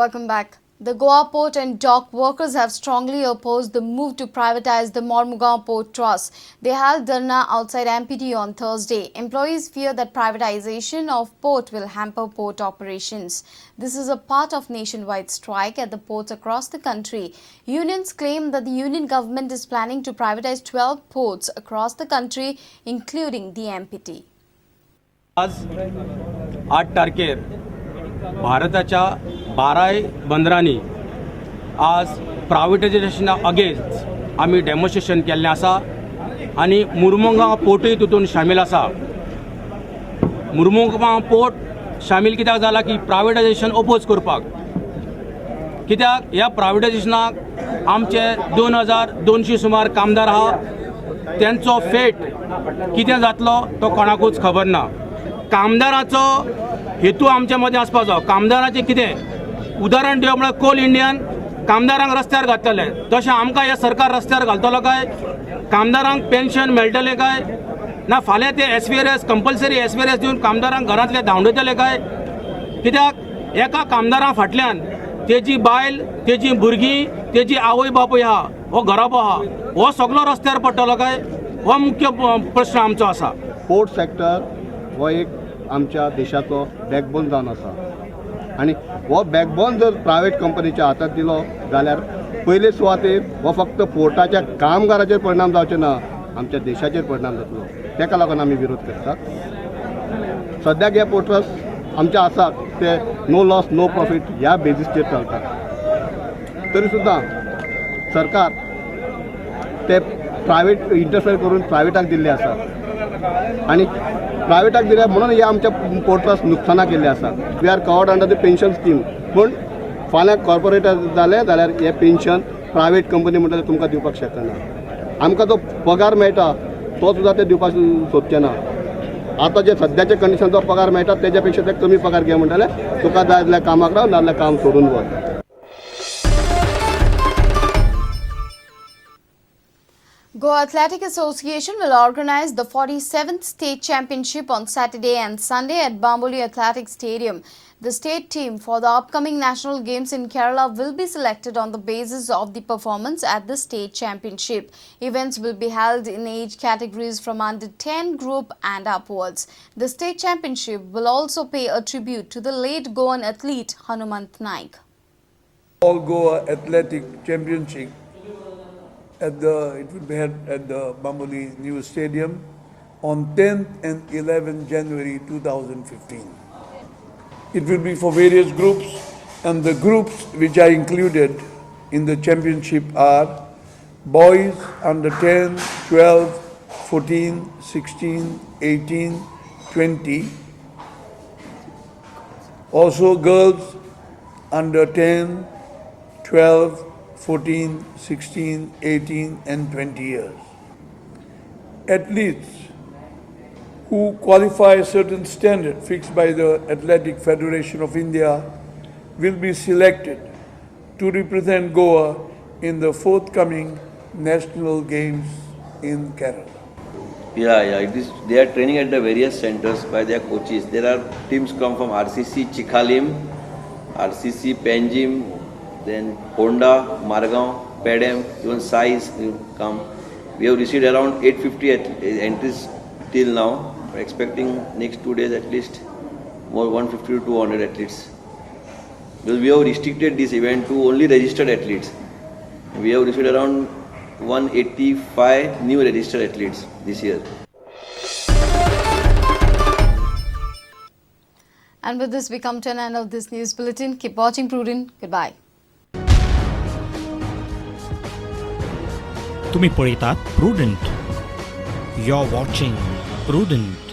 Welcome back. The Goa Port and Dock workers have strongly opposed the move to privatize the Mormugao Port Trust. They held dharna outside MPT on Thursday. Employees fear that privatization of port will hamper port operations. This is a part of nationwide strike at the ports across the country. Unions claim that the union government is planning to privatize 12 ports across the country, including the MPT. आज 8 तारखेर भारताच्या बाराय बंदरांनी आज प्रायवेटायजेशना against आमी demonstration केल्लें आसा आनी मुर्मुगांव पोर्टूय तितून शामील आसा. मुर्मुगांव पोर्ट शामील कित्याक जाला की प्रायवेटायजेशन ओपोज करपाक, कित्याक ह्या प्रायवेटायजेशनाक आमचे 2200 सुमार कामदार आहा, तेंचो फेट कितें जातलो तो कोणाकूच खबर ना. कामदाराचो हेतू आमच्या मदें आसपाक जाय. कामदाराचें कितें उदाहरण दिवप म्हळ्यार कोल इंडियन कामदारांक रस्त्यार घातलेले, तशें आमकां हें सरकार रस्त्यार घालतलो काय? कामदारांक पेन्शन मेळटलें काय ना? फाल्यां ते एसवीआरएस, कंपल्सरी एसवीआरएस दिवन कामदारांक घरांतले धांवडयतले काय? कित्याक एका कामदारा फाटल्यान तेजी बायल, तेजी भुरगीं, तेजी आवय बापूय आहा, हो घराबो आहा, हो सगलो रस्त्यार पडटलो काय? हो मुख्य प्रश्न आमचो आसा. पोर्ट सेक्टर हो एक आमच्या देशाचो बॅकबोन जावन आसा आनी हो बॅकबोन जर प्रायवेट कंपनीच्या हातांत दिलो जाल्यार पयले सुवातेर हो फक्त पोर्टाच्या कामगाराचेर परिणाम जावचे ना, आमच्या देशाचेर परिणाम जातलो. ताका लागून आमी विरोध करतात. सद्याक हे पोर्ट ट्रस्ट आमचे आसात ते नो लॉस नो प्रॉफीट ह्या बेजीसचेर चलतात, तरी सुद्दां सरकार ते प्रायवेट इंटरफेअर करून प्रायवेटाक दिल्ले आसा आनी प्रायवेटाक दिल्या म्हणून हे आमच्या पोर्ट ट्रस्ट नुकसानाक गेल्ले आसा. We are covered under the pension scheme, पूण फाल्यां कॉर्पोरेटर जाले जाल्यार हे पेन्शन प्रायवेट कंपनी म्हणटा तुमकां दिवपाक शकना. आमकां जो पगार मेळटा तो सुद्दां ते दिवपाक सोदचे ना. आतां जे सद्याच्या कंडिशन जो पगार मेळटा तेज्या पेक्षा ते कमी पगार घे म्हणटले, तुका जाय जाल्यार कामाक राव, नाजाल्यार काम सोडून वच. Goa Athletic Association will organize the 47th State Championship on Saturday and Sunday at Bambolim Athletic Stadium. The state team for the upcoming National Games in Kerala will be selected on the basis of the performance at the state championship. Events will be held in age categories from under 10 group and upwards. The state championship will also pay a tribute to the late Goan athlete Hanumant Naik. All Goa Athletic Championship at the it will be held at the Bambolim New Stadium on 10th and 11th January 2015. It will be for various groups, and the groups which are included in the championship are boys under 10, 12, 14, 16, 18, 20. Also girls under 10, 12, 14, 16, 18, and 20 years. Athletes who qualify a certain standard fixed by the Athletic Federation of India will be selected to represent Goa in the forthcoming National Games in Kerala. Yeah, it is. They are training at the various centers by their coaches. There are teams come from RCC Chicalim, RCC Panjim, then Ponda, Margao, Pedem, even Sais come. We have received around 850 entries till now. We're expecting next 2 days at least more 150 to 200 athletes. Because we have restricted this event to only registered athletes. We have received around 185 new registered athletes this year. And with this, we come to an end of this news bulletin. Keep watching Prudent. Goodbye. तुम्ही पळयतात Prudent. You are watching Prudent.